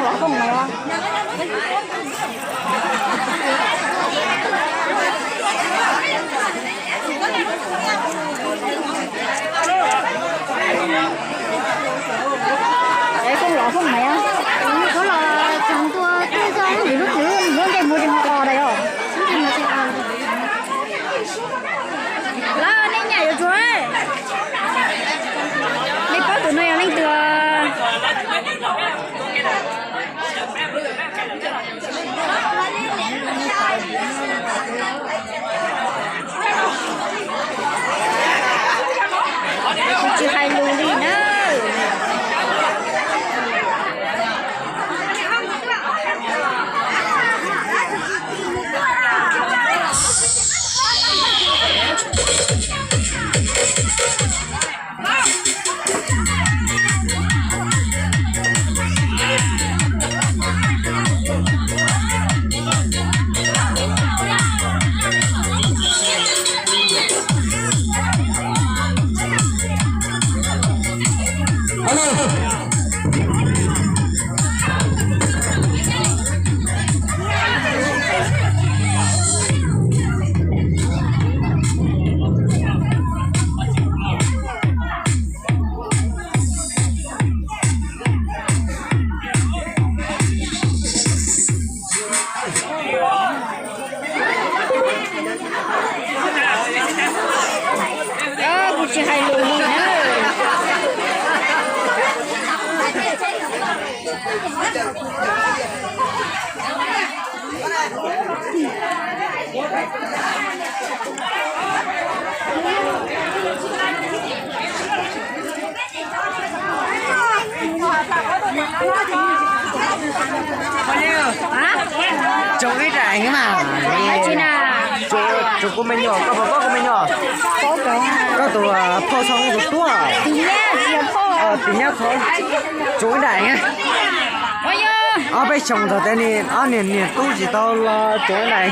Fooj no. Fooj los fooj mas, tsuas los tsuas tua tej zog ib lub kwv lub ncej mus tsis mus qos lawm yog. Lawv nej nyiam yuav tsuag, nej paub tus no yog leej twg? Kuv tsis hais lus li na. Kuv tsis hais lus li na. Tsoom ib daim mas. Tsoom kuv me nyuam, koj puas paub kuv me nyuam? Koj tus phauj Txhoov tus tub. Tim nyab Txhoov. Tsoom ib daim. Ob peb xyoos thaum ntawd nws ob niam niam tub tsis tau los tsoom ib daim.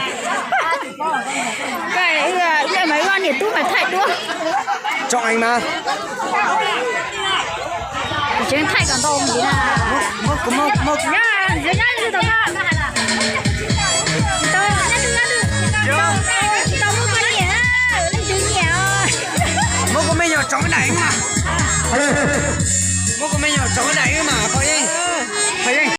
Tsoom mas. Tseev thaij kom ntau ntxiv na. Muab kuv me nyuam tsoom ib daim wb mas. Muab kuv me nyuam tsoom ib daim wb mas.